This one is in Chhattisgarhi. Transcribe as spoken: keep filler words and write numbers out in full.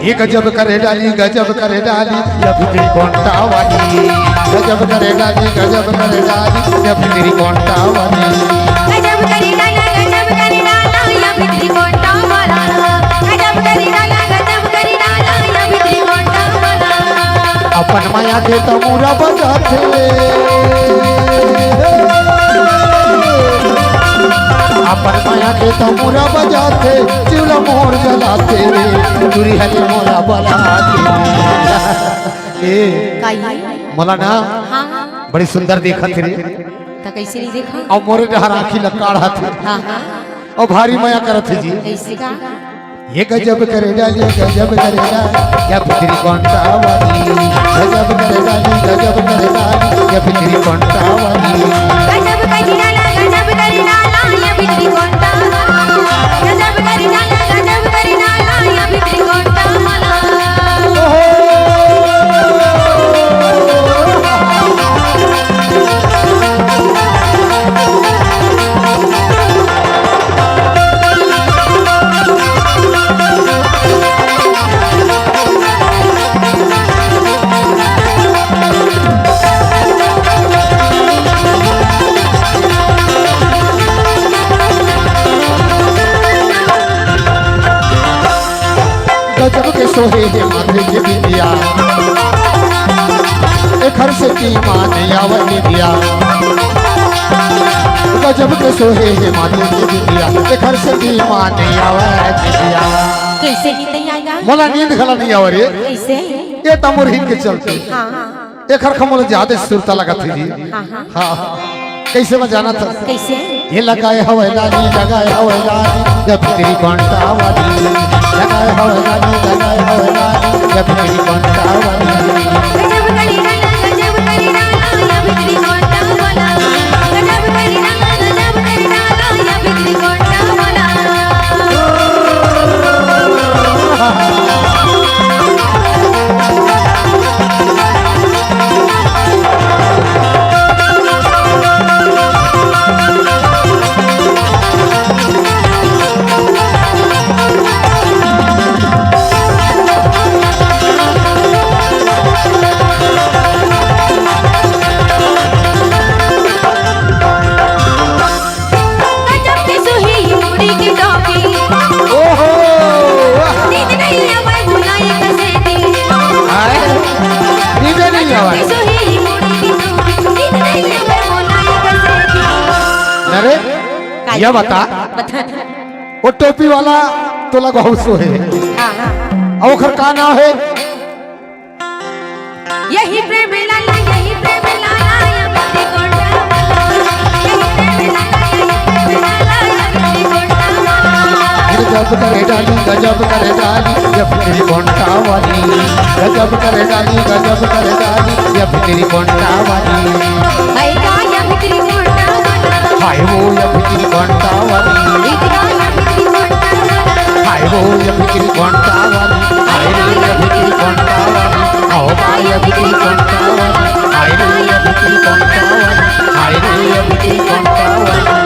ये गजब करे डाली, गजब करे डाली, या फिर त्रिकोण टावाली। गजब करे डाली, गजब करे डाली, या फिर त्रिकोण टावाली। गजब करे डाला, गजब करे डाला, या फिर त्रिकोण टावाला। गजब करे डाला, गजब करे डाला, या फिर त्रिकोण टावाला। अपन माया के तमूरा बजाथे, अपन माया के तमूरा बजाथे, चिउला मोर जलाथे रे, चूरी हले मोला बलाथे। ए, काई? मोला ना हाँ, हाँ। बड़ी सुंदर देखत रे। त कैसे नहीं देखा? अउ मोरे डहर आँखी ल काढ़त हे। हाँ, हाँ। अउ भारी मया करत हे जी। कैसे का? ये गजब करे डाली, गजब करे डाली, या फिर त्रिकोण टावाली। गजब करे डाली, गजब करे डाली, या फिर त्रिकोण टावाली। गजब करे डाला, गजब करे डाला, या फिर त्रिकोण टावाला। गजब करे डाला, गजब करे डाला, या फिर त्रिकोण टावाला। ओहो। गजब के सोहे हे माथे के बिंदिया, एखर सेती मान आवे निंदिया। गजब के सोहे हे माथे के बिंदिया, एखर सेती मान आवे निंदिया। कैसे नींद नहीं आएगा? मोला नींद घला नहीं आवे रे। कैसे? ये तमोर हिन के चलते। हाँ, हाँ। एखर खा मोला ज्यादा सुरता लगत हे जी। हाँ, हाँ। हाँ, हाँ। कैसे मैं जानत हँव? कैसे? ये लगाए हवय लाली, लगाए हवय लाली, या फिर त्रिकोण टावाली। लगाए हवय लाली, लगाए हवय लाली, या फिर त्रिकोण टावाली। गजब करी डाला, गजब करी डाला, या फिर त्रिकोण टावाला। गजब करी डाला, गजब करी डाला, या फिर त्रिकोण टावाला। गजब के सोहे मुड़ी के टोपी। ओहो, वाह। नींद नहीं आवे भुलाई कसे दी। हाय, नींद नहीं आवे। गजब के सोहे मुड़ी के टोपी, नींद नहीं आवे भुलाई कसे दी। अरे, काई? या बता। बता। वो टोपी वाला तोला बहुत सोहे। हाँ, हाँ, हाँ। अउ ओखर का नाम हे? यही प्रेम लाला, यही प्रेम लाला, या फिर त्रिकोण टावाला। यही प्रेम लाला, यही प्रेम लाला, या फिर त्रिकोण टावाला। गजब करे डाली, गजब करे डाली, या फिर त्रिकोण टावाली। गजब करे डाली, गजब करे डाली, या फिर त्रिकोण टावाली। हाय गा, या फिर त्रिकोण टावाला। हाय वो, या फिर त्रिकोण टावाली। हाय गा, या फिर त्रिकोण टावाला। हाय वो, या फिर त्रिकोण टावाली। हाय रे, या फिर त्रिकोण टावाली। हाय गा, या फिर त्रिकोण टावाली। हाय रे, या फिर त्रिकोण टावाली। हाय रे, या फिर त्रिकोण टावाली।